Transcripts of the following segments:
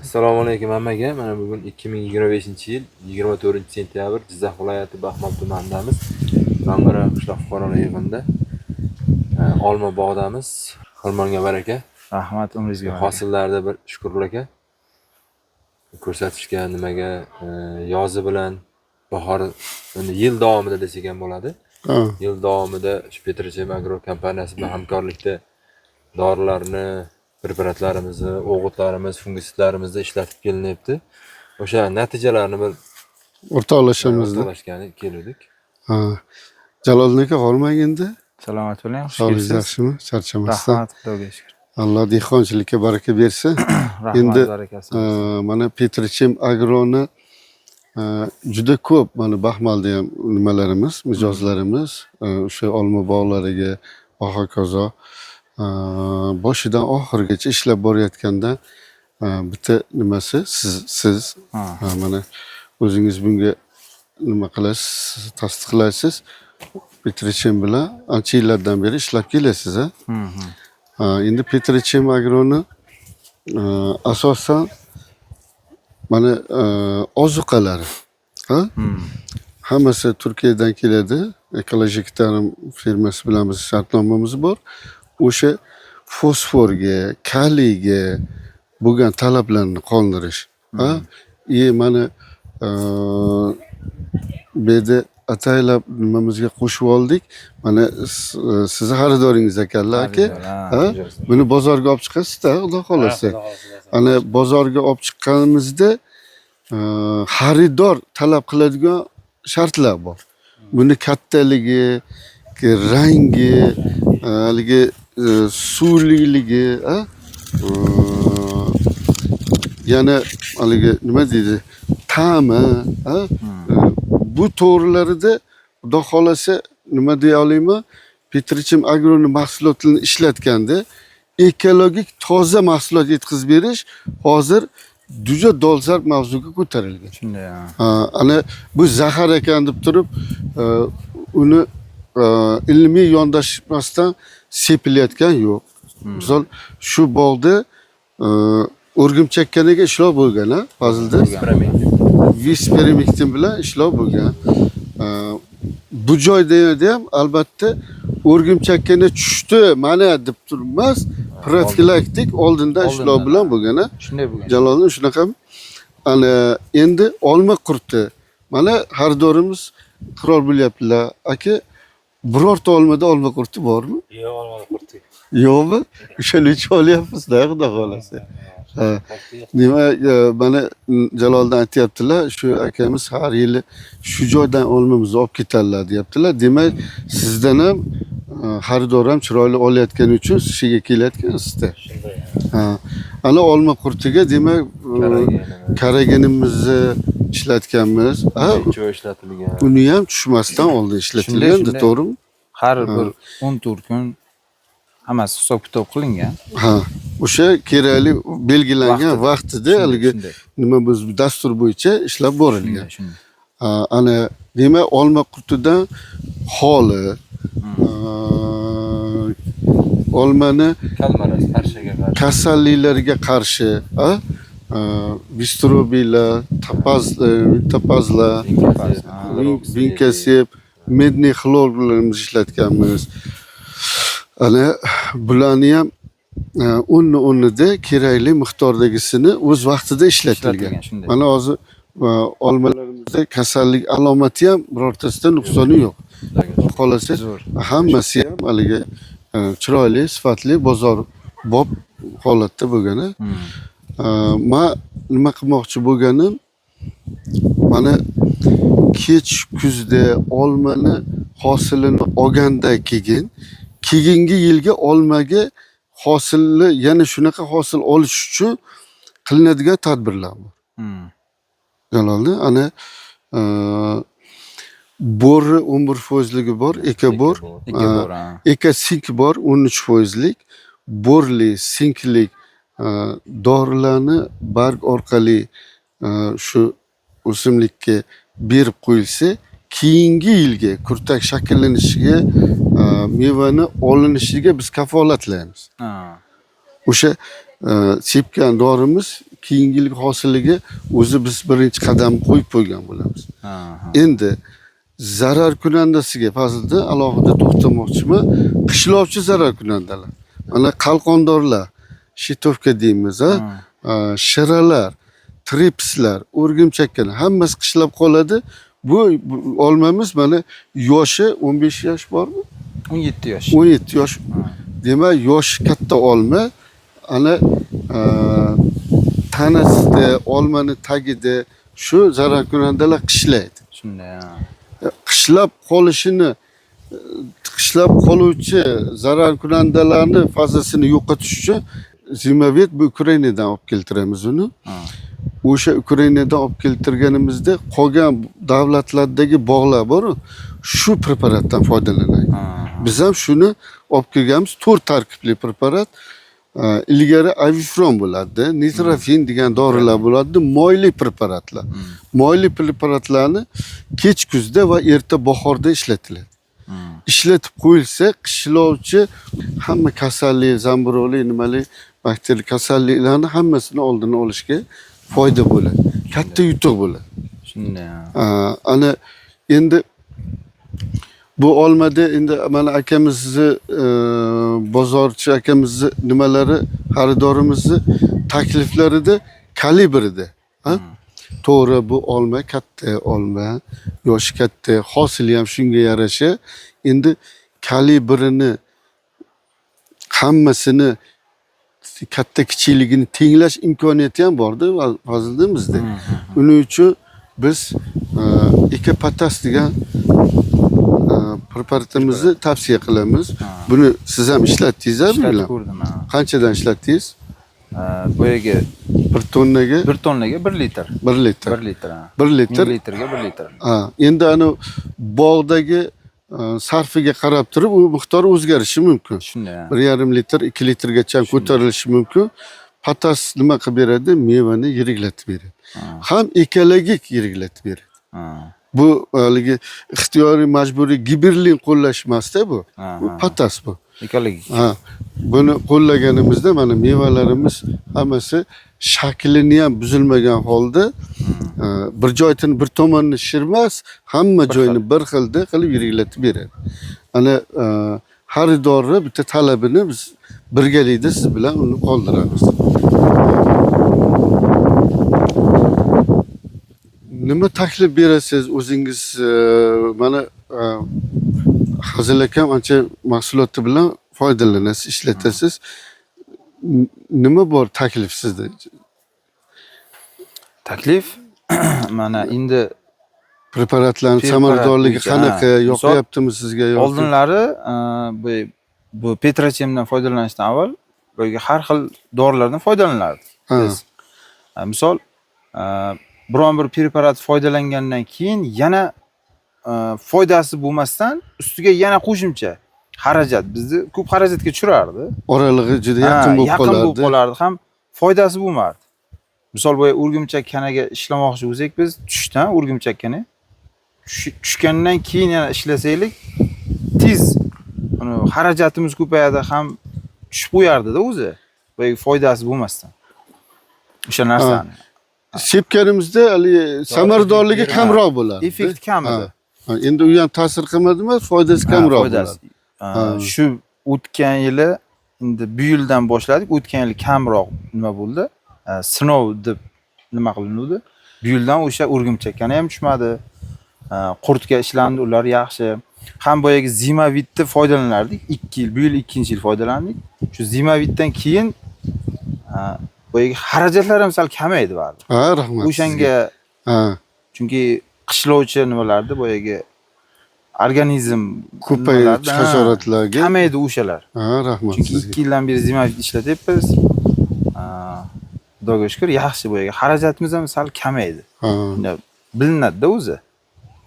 Assalomu alaykum hammaga. Mana bugun 2025-yil 24-sentyabr, Jizzax viloyati Baxmal tumanidamiz. Mang'ira qishloq fuqarolar yig'inida olma bog'damiz. Xirmonga baraka. Rahmat, umringizga baraka. Hosillarda bir Shukrullo aka ko'rsatishga nimaga yozi bilan bahor, endi yil davomida desak ham bo'ladi. Yil davomida shu Petrochem Agro kompaniyasi bilan hamkorlikda dorilarni, preparatlarimizni, o'g'itlarimiz, fungisidlarimizni ishlatib kelinyapti. O'sha natijalarni bir O'rtoqlashamiz. O'rtoqlashgani keluvdik. Ha. Jaloliddin aka, hormang endi. Salomat bo'ling, xush Sog'ligingiz kelibsiz. yaxshimi? Charchamasdan. Rahmat, Xudoga shukur. Alloh dehqonchilikka baraka bersin. Rahmat, Endi, barakasi. Mana Petrochem Agroni juda ko'p mana Baxmalda ham nimalarimiz, mijozlarimiz o'sha olma bog'lariga va hokazo boshidan oxirigacha ishlab borayotganda bitta nimasi siz mana o'zingiz bunga nima qilasiz, tasdiqlaysiz. Petrochem bilan ancha yillardan beri ishlab kelasiz, a? Ha, endi Petrochem Agroni asosan mana ozuqalari, ha? Hammasi Turkiyadan keladi. Ekolojik ta'lim firmasi bilan biz shartnomamiz bor. O'sha fosforga, kaliyga bo'lgan talablarni qondirish. Ha? И mana bu yerda ataylab nimamizga qo'shib oldik. Mana sizni xaridoringiz ekanlar, aka. Xaridor, ha. Ha? Buni bozorga olib chiqasiz-da, Xudo xohlasa. Ana bozorga olib chiqqanimizda xaridor talab qiladigan shartlar bor. Buni kattaligi, rangi, haligi suvliligi, ha? Yana haligi nima deydi, ta'mi, ha? Bu to'g'rilarida Xudo xohlasa nima deya olaman, Petrochem Agroni mahsulotlarini ishlatganda ekologik toza mahsulot yetkazib berish hozir juda dolzarb mavzuga ko'tarilgan. Shunday, ha. Ha, ana bu zahar ekan deb turib uni ilmiy yondashmasdan sepilayotgan yo'q. Misol, shu bog'da o'rgimchakkanaga ishlov bo'lgan, ha, Fazilda? Visperimektin bilan ishlov bo'lgan. Bu joyda ham albatta o'rgimchakkana tushdi mana deb turibmas, profilaktik oldindan ishlov Oldindan, bilan bo'lgan, ha? Shunday bo'lgan. Jaloliddin, shunaqami? Ana endi olma qurti. Mana xaridorimiz iqror bo'lyaptilar. Aka, birorta olmada olma qurti bormi? Yo'q, olmada qurti. Yo'qmi? O'shaning uchun olyapmiz-da, Xudo xohlasa. Ha. Demak, mana Jaloliddin aytyaptilar, shu akamiz har yili shu joydan olmamizni olib ketadilar deyaptilar. Demak, sizdan ham xaridor ham chiroyli olayotgani uchun siz yerga kelayotgansizda. Shunday. Ha. Ana olma qurtiga demak karagenimizni ishlatganmiz. Ha, Choy ishlatilgan. uni ham tushmasdan oldin ishlatilganda, Shunday. to'g'rimi? Har bir 14 kun hammasi hisob kitob qilingan. Ha. O'sha kerakli belgilangan Vaqtida. vaqtida haligi Shunday. nima biz dastur bo'yicha ishlab borilgan. Shunday, shunday. Ha, ana demak olma qurtidan xoli olmani Kalmaras qarshiga qarshi. Kasalliklarga qarshi, ha? Bistrobiylar, tapaz, tapazlar, vinkasep, медный xlorlarimizni ishlatganmiz. Ana bularni ham o'rni o'rnida kerakli miqdordagisini o'z vaqtida ishlatilgan. Ishlatilgan, shunday. Mana hozir olmalarimizda kasallik alomati ham birortasida nuqsoni yo'q. Xudo xohlasa Zo'r. Hammasi ham haligi chiroyli, sifatli, bozor bop holatda bo'lgan. Man nima qilmoqchi bo'lganim, mana kech kuzda olmani hosilini olgandan keyin keyingi yilgi olmaga hosilni yana shunaqa hosil olish uchun qilinadigan tadbirlar bor. Jaloliddin, ana bori 11 foizligi bor, ekobor, Ekobor, ha. Eka sink bor 13 foizlik, borli, sinklik dorilarni barg orqali shu o'simlikka berib qo'yilsa, keyingi yilgi kurtak shakllanishiga, mevani olinishiga biz kafolatlaymiz. Ha. O'sha Sepgan dorimiz keyingi yilgi hosiliga o'zi biz birinchi qadam qo'yib qo'ygan bo'lamiz. Endi zararkunandasiga Fazliddin alohida to'xtamoqchiman. Qishlovchi zararkunandalar. Mana qalqondorlar, щитовка deymiz, a? Shiralar, tripslar, o'rgimchaklar hammasi qishlab qoladi. Bu olmamiz mana yoshi 15 yosh bormi? 17 yosh. 17 yosh. Demak, yoshi katta olma ana tanasida, olmani tagida shu zararkunandalar qishlaydi. Shunday. Qishlab qolishini, qishlab qoluvchi zararkunandalarni fazasini yo'qotish uchun Zimavet, bu Ukrainadan olib keltiramiz uni. O'sha Ukrainadan olib keltirganimizda qolgan davlatlardagi bog'lar bor, shu preparatdan foydalanadi. Biz ham shuni olib kelganmiz, 4 tarkibli preparat. Ilgari avifron bo'ladi, nitrofin degan dorilar bo'ladi, moyli preparatlar. Moyli preparatlarni kech kuzda va erta bahorda ishlatiladi. Ishlatib qo'yilsa, qishlovchi hamma kasallik, zamburug'li, nimali bakteriya kasalliklarni hammasini oldini olishga foyda bo'ladi. Katta yutuq bo'ladi. Shunday. Ana endi bu olmada endi mana akamizni, bozorchi akamizni nimalari, xaridorimizni takliflarida kalibrida. To'g'ri, bu olma katta olma, yoshi katta, hosili ham shunga yarasha. Endi kalibrini hammasini katta kichikligini tenglash imkoniyati ham borda Fazliddin bizda. Uning uchun biz Ekapotas degan preparatimizni tavsiya qilamiz. Buni siz ham ishlatdingiz, Ishlatib bilan. ko'rdim. Qanchadan ishlatdingiz? Boyagi 1 tonnaga 1 tonnaga 1 litr. 1 litr. 1 litr. 1 litr. 1000 litrga 1 litr. Ha, endi ana bog'dagi sarfiga qarab turib u miqdor o'zgarishi mumkin. Shunday. 1,5 litr, 2 litrgacha ko'tarilishi mumkin. Potas nima qilib beradi? Mevani yiriklatib beradi. Ham ekologik yiriklatib beradi. Bu haligi ixtiyoriy majburiy giberlin qo'llash emasda bu. Bu potas bu. Ekologik. Ha, buni qo'llaganimizda mana mevalarimiz hammasi shaklini ham buzilmagan holda bir joyini bir tomonini shirmas, hamma joyini bir xilda qilib yiriklatib beradi. Ana xaridorni bitta talabini biz birgalikda siz bilan uni qoldiramiz. Nima taklif berasiz o'zingiz, mana Hazil akam ancha mahsuloti bilan foydalanasiz, ishlatasiz. Nima bor taklif sizda? Taklif mana endi Preparatlarning Preparat samaradorligi bo'yicha, qanaqa, ha. yoqyaptimi sizga yoki? Oldinlari bu Petrochemdan foydalanishdan avval boyagi har xil dorilardan foydalanilardik. Biz. Misol, biron bir preparat foydalangandan keyin yana foydasi bo'lmasdan ustiga yana qo'shimcha xarajat bizni ko'p xarajatga tushirardi. Oralig'i juda yaqin bo'lib yaqin qolardi. bo'lib qolardi, ham foydasi bo'lmardi. Misol boya o'rgimchak kanaga ishlamoqchi bo'lsak, biz tushdan o'rgimchak kana tushgandan keyin yana ishlasaylik tez uni xarajatimiz ko'payadi, ham tushib qo'yardida o'zi. Boyagi foydasi bo'lmasdan. O'sha narsani. Sepganimizda haligi samaradorligi kamroq bo'ladi. Effekt kam edi. Ha, endi u ham ta'sir qilmadimi? Foydasi kamroq foydasi. bo'ladi. Shu o'tgan yili, endi bu yildan boshladik, o'tgan yili kamroq nima bo'ldi? Sinov deb nima qilinuvdi? Bu yildan o'sha o'rgimchakkani ham tushmadi. Qurtga ishlandi, ular yaxshi. Ham boyagi Zimavitni foydalanardik. 2 yil, bu yil 2-yil foydalandik. Shu Zimavitdan keyin boyagi xarajatlar ham sal kamaydi baribir. Ha, rahmat. O'shanga Ha, chunki qishlovchi nimalarda boyagi organizm ko'payib nimalarda, ha, hasharotlarga. kamaydi o'shalar. Ha, rahmat Chunki sizga. 2 yildan beri Zimavit ishlatyapmiz. Xudoga shukr, yaxshi boyagi xarajatimiz ham sal kamaydi. Ha, Shunda bilinadi-da o'zi.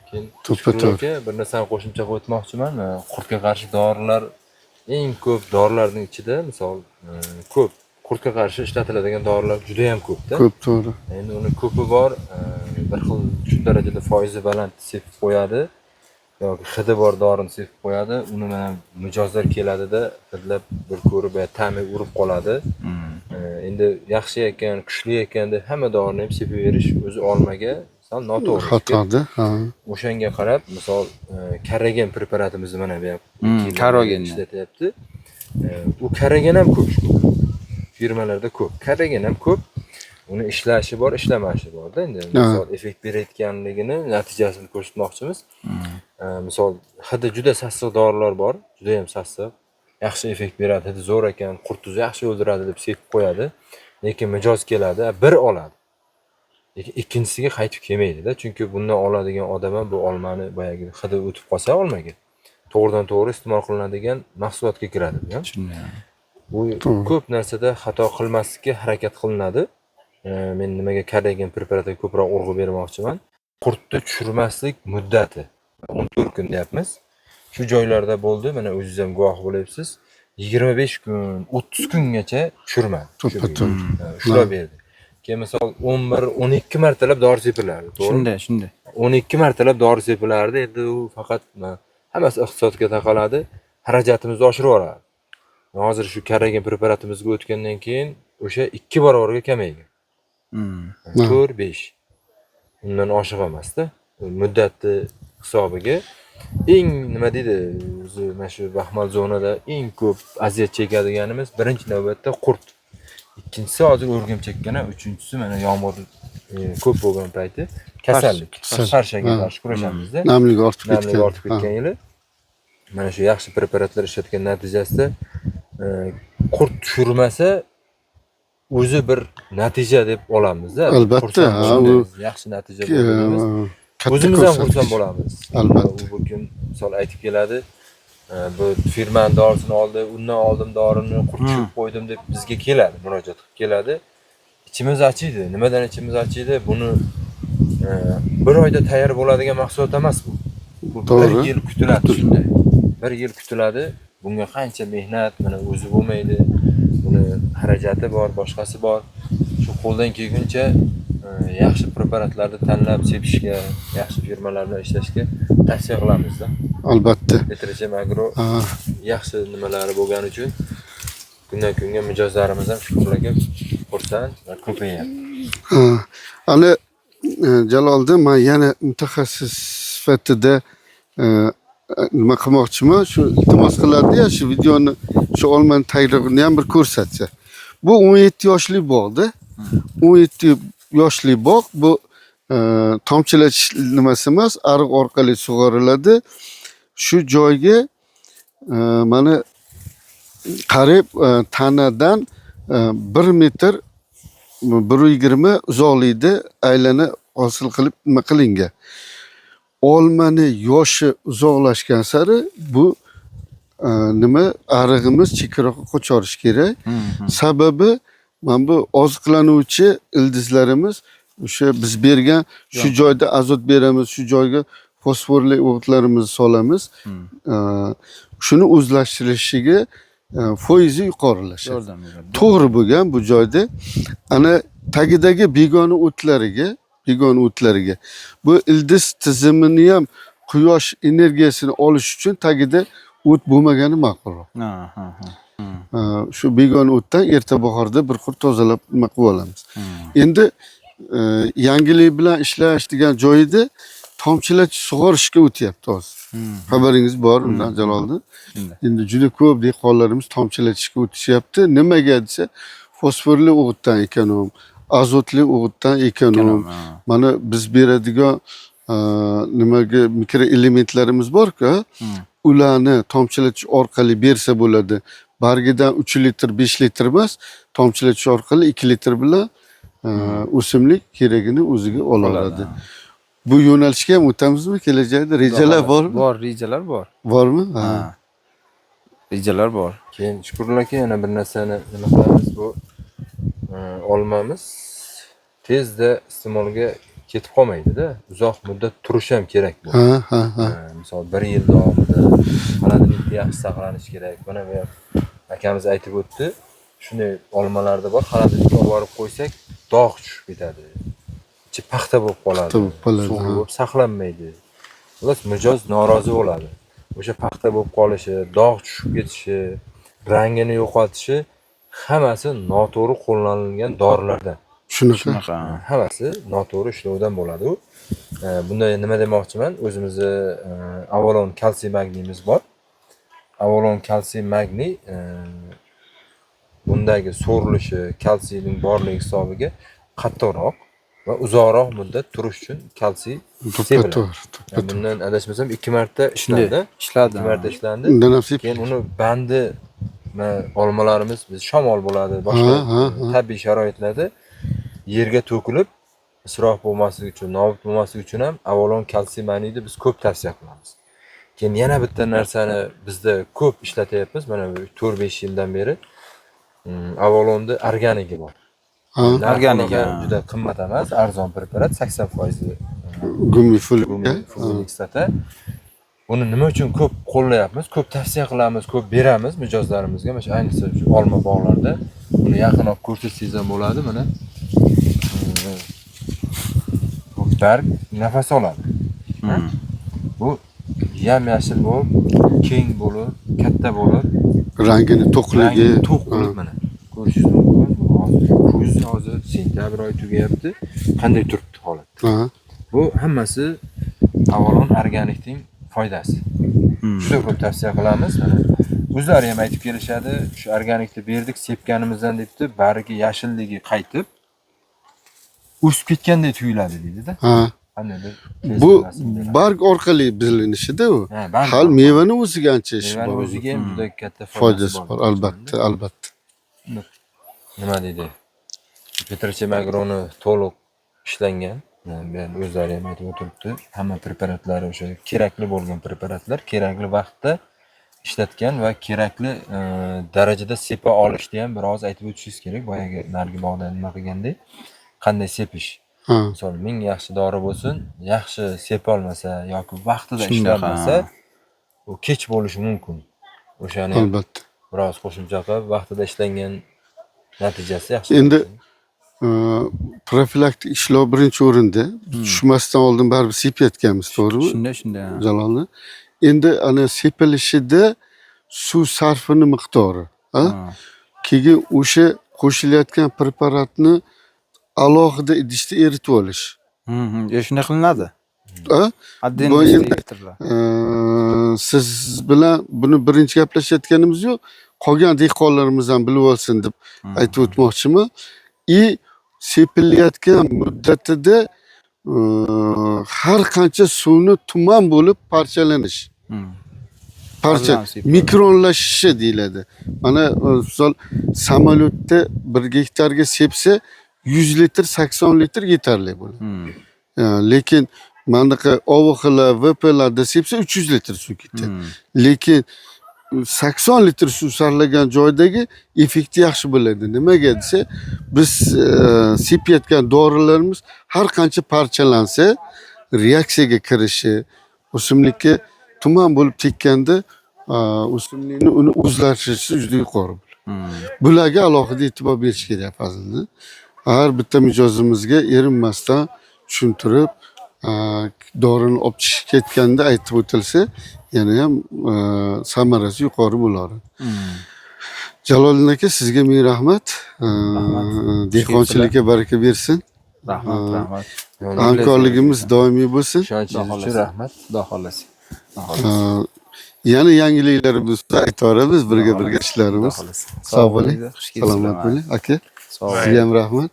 Keyin To'ppa Shukrullo to'g'ri. aka, bir narsani qo'shimcha qilib o'tmoqchiman. Qurtga qarshi dorilar eng ko'p dorilarning ichida, misol, ko'p qurtga qarshi ishlatiladigan dorilar juda ham ko'pda. Ko'p, to'g'ri. Endi uni ko'pi bor, bir xil shu darajada foizi baland sepib qo'yadi yoki hidi bor dorini sepib qo'yadi. Uni mana mijozlar keladida, hidlab bir ko'rib, ta'mi urib qoladi. Endi yaxshi ekan, kuchli ekan deb hamma dorini ham sepaverish o'zi olmaga sal noto'g'ri. Xatoda. Ha. O'shanga qarab, misol, karragen preparatimizni mana bu ham Karragenni. ishlatyapti. U karragen ham ko'p shu. Firmalarda ko'p. Karragen ham ko'p. Uni ishlashi bor, ishlamashi borda endi. Misol, effekt berayotganligini natijasini ko'rsatmoqchimiz. Misol, hidi juda sassiq dorilar bor, juda ham sassiq. Yaxshi effekt beradi, hidi zo'r ekan, qurtni yaxshi o'ldiradi deb sepib qo'yadi. Lekin mijoz keladi, bir oladi. Lekin ikkinchisiga qaytib kelmaydi-da, chunki bundan oladigan odam ham bu olmani boyagi hidi o'tib qolsa olmaga to'g'ridan to'g'ri iste'mol qilinadigan mahsulotga kiradi bu ham. Bu ko'p narsada xato qilmaslikka harakat qilinadi. Men nimaga karragen preparatiga ko'proq urg'u bermoqchiman. Qurtni tushirmaslik muddati 14 kun deyapmiz. Shu joylarda bo'ldi, mana o'zingiz ham guvoh bo'lyapsiz. 25 kun, 30 kungacha tushirmadi. To'ppa-to'g'ri. Ushlab berdi. Keyin misol 11, 12 martalab dori sepilardi, to'g'rimi? Shunday, shunday. 12 martalab dori sepilardi. Endi u faqat hammasi iqtisodga taqaladi, xarajatimizni oshirib yuboradi. Hozir shu karragen preparatimizga o'tgandan keyin o'sha 2 barobarga kamaygan. 4-5. Undan oshiq emasda. Muddatni hisobiga eng nima deydi, o'zi mana shu baxmal zonada eng ko'p aziyat chekadiganimiz birinchi navbatda qurt. Ikkinchisi hozir o'rgimchakkana, uchinchisi mana yomg'ir ko'p bo'lgan payti kasallik. Farshaga qarshi kurashamizda. Namlik ortib Namlik ketgan. ortib ketgan yili. Mana shu yaxshi preparatlar ishlatgan natijasida qurt tushirmasa o'zi bir natija deb olamizda. Albatta, Xursand ha, bo'lamiz, yaxshi natija bo'ldi deymiz. Katta O'zimiz ham ko'rsatkich. xursand bo'lamiz. Albatta. U bir kun misol aytib keladi, bu firmani dorisini oldi, undan oldim dorini, qurt tushirib qo'ydim deb bizga keladi, murojaat qilib keladi. Ichimiz achiydi. Nimadan ichimiz achiydi? Buni bir oyda tayyor bo'ladigan mahsulot emas bu. Bu bir yil kutiladi. Shunday. Bir yil kutiladi. Bunga qancha mehnat, mana o'zi bo'lmaydi. Buni xarajati bor, boshqasi bor. Shu qo'ldan kelguncha yaxshi preparatlarni tanlab sepishga, yaxshi firmalar bilan ishlashga tavsiya qilamizda. Albatta. Petrochem Agro yaxshi nimalari bo'lgani uchun kundan kunga mijozlarimiz ham shukrlarga xursand va ko'payyapti. Ana Jaloliddin, men yana mutaxassis sifatida nima qilmoqchiman, shu iltimos qiladi-ya, shu videoni, shu olmani taglig'ini ham bir ko'rsatsa. Bu 17 yoshli bog'da. 17 yoshli bog' bu tomchilatish nimasi emas, ariq orqali sug'oriladi. Shu joyga mana qarib tanadan 1 metr 1.20 uzoqlikda aylana hosil qilib nima qilingan. Olmani yoshi uzoqlashgan sari bu nima arig'imiz chekkaroqqa qochorish kerak. Sababi mana bu oziqlanuvchi ildizlarimiz o'sha biz bergan shu joyda azot beramiz, shu joyga fosforli o'g'itlarimizni solamiz. Shuni o'zlashtirishiga foizi yuqorilashadi. Yordam beradi. To'g'ri bo'lgan bu joyda ana tagidagi begona o'tlariga bu ildiz tizimini ham quyosh energiyasini olish uchun tagida o't bo'lmagani ma'qulroq. Shu begona o'tdan erta bahorda bir xil tozalab nima qilib olamiz. Endi yangilik bilan ishlash degan joyida tomchilatib sug'orishga o'tyapti hozir. Xabaringiz bor undan Jaloliddin. Endi juda ko'p dehqonlarimiz tomchilatishga o'tishyapti. Nimaga desa, fosforli o'g'itdan ekonom, azotli o'g'itdan ekonom. Mana biz beradigan nimaga mikroelementlarimiz bor-ku, ularni tomchilatish orqali bersa bo'ladi. Bargidan 3 litr, 5 litr emas, tomchilatish orqali 2 litr bilan o'simlik keragini o'ziga ola oladi. Bu yo'nalishga ham o'tamizmi kelajakda? Rejalar bormi? Bor, rejalar bor. Bormi? Ha. Rejalar bor. Keyin Shukrullo aka yana bir narsani nima qilamiz, bu olmamiz tezda iste'molga ketib qolmaydi-da. Uzoq muddat turishi ham kerak bu. Ha. Misol 1 yil davomida xolodilnikda yaxshi saqlanishi kerak. Mana bu akamiz aytib o'tdi. Shunday olmalarda bor, xolodilnikka olib borib qo'ysak, dog' tushib ketadi. Ichi paxta bo'lib qoladi. Paxta bo'lib qoladi, Suvli ha. bo'lib saqlanmaydi. Xullas mijoz norozi bo'ladi. O'sha paxta bo'lib qolishi, dog' tushib ketishi, rangini yo'qotishi Hammasi noto'g'ri qo'llanilgan dorilardan. Shunaqa. Shunaqa. Hammasi noto'g'ri ishlovdan bo'ladi u. Bunda nima demoqchiman? O'zimizni Avalon kalsiy magniyimiz bor. Avalon kalsiy magniy bundagi so'rilishi kalsiyning borligi hisobiga qattiqroq va uzoqroq muddat turish uchun kalsiy To'ppa to'g'ri, to'ppa Yani to'g'ri. bundan adashmasam 2 marta ishlandi. Ishladi. 2 marta ishlandi. Undan ham Keyin uni bandi mana olmalarimiz biz shamol bo'ladi, boshqa Ha, ha, ha. tabiiy sharoitlarda yerga to'kilib isrof bo'lmasligi uchun, nobud bo'lmasligi uchun ham Avalon kalsiy magniyni biz ko'p tavsiya qilamiz. Keyin yana bitta narsani bizda ko'p ishlatyapmiz, mana bu 4-5 yildan beri Avalonda organigi bor. Ha, Narxi Organik, unaqa ha. juda qimmat emas, arzon preparat 80% gummi ful. Gummi kislota. Buni nima uchun ko'p qo'llayapmiz, ko'p tavsiya qilamiz, ko'p beramiz mijozlarimizga. Mana shu ayniqsa shu olma bog'larida buni yaqinroq ko'rsatsangiz ham bo'ladi. Mana bu barg nafas oladi. Bu yam-yashil bo'lib, keng bo'lib, katta bo'lib, Rangini to'qligi. rangi to'q bo'lib mana ko'rishingiz mumkin. Bu hozir kuz, hozir sentyabr oyi tugayapti. Qanday turibdi holat? Ha. Bu hammasi Avalon organikning foydasi. Juda ko'p tavsiya qilamiz. Mana o'zlari ham aytib kelishadi, shu organikni berdik, sepganimizdan debdi, bargi yashilligi qaytib o'sib ketgandek tuyuladi deydi-da. Ha. Qandaydir Bu tezlanmasin beradi. barg orqali bilinishida u. Ha, barg Hal orqali. mevani o'ziga ancha ishi Mevani bor. o'ziga ham juda katta Foydasi bor, albatta, albatta. Nima deydi? Petrochem Agroni to'liq ishlangan. Yani o'zlari ham aytib o'tiribdi. Hamma preparatlari o'sha kerakli bo'lgan preparatlar kerakli vaqtda ishlatgan va kerakli darajada sepa olishni ham biroz aytib o'tishingiz kerak. Boyagi narigi bog'da nima qilgandek, qanday sepish. Ha. Misol ming yaxshi dori bo'lsin, yaxshi sepa olmasa yoki vaqtida Shundoq, ishlanmasa, ha. u kech bo'lishi mumkin. O'shani Albatta. biroz qo'shimcha qilib vaqtida ishlangan natijasi yaxshi. Endi profilaktik ishlov birinchi o'rinda. Tushmasdan oldin baribir sepayotganmiz, to'g'rimi? Shunday, shunday. Jalolni. Endi ana sepilishida suv sarfini miqdori, ha? Keyin o'sha qo'shilayotgan preparatni alohida idishda eritib olish. Shunday qilinadi. Ha? Отдельно Bu endi eritiladi. Siz bilan buni birinchi gaplashayotganimiz yo'q. Qolgan dehqonlarimiz ham bilib olsin deb aytib o'tmoqchiman. И sepilayotgan muddatida har qancha suvni tuman bo'lib parchalanish. Parcha Parchalanib sepiladi. mikronlashishi deyiladi. Mana misol samolyotda 1 gektarga sepsa 100 litr, 80 litr yetarli bo'ladi. Lekin manaqa OVXlar, VPlarda sepsa 300 litr suv ketadi. Lekin 80 litr suv sarflagan joydagi effekti yaxshi bo'ladi. Nimaga desa, biz sepayotgan dorilarimiz har qancha parchalansa, reaksiyaga kirishi, o'simlikka tuman bo'lib tekkanda o'simlikni uni o'zlashtirishi juda yuqori bo'ladi. Bularga alohida e'tibor berish kerak Fazilni. Har bitta mijozimizga erinmasdan tushuntirib, dorini olib chiqib ketganda aytib o'tilsa, yana ham samarasi yuqori bo'lar. Jaloliddin aka, sizga ming rahmat. Rahmat. Dehqonchilikka baraka bersin. Rahmat, rahmat. Hamkorligimiz doimiy bo'lsin. Ishonchingiz uchun rahmat. Xudo xohlasa. Yana yangiliklarimiz aytaveramiz, birga birga ishlarimiz. Xudo xohlasa. Sog' bo'ling. Xush kelibsizlar. Salomat bo'ling aka. Sog' bo'ling. Sizga ham rahmat.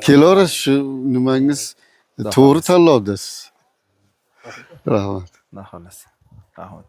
Kelaverasiz, shu nimangiz to'g'ri tanlovdasiz. Rahmat. Xudo xohlasa. Rahmat.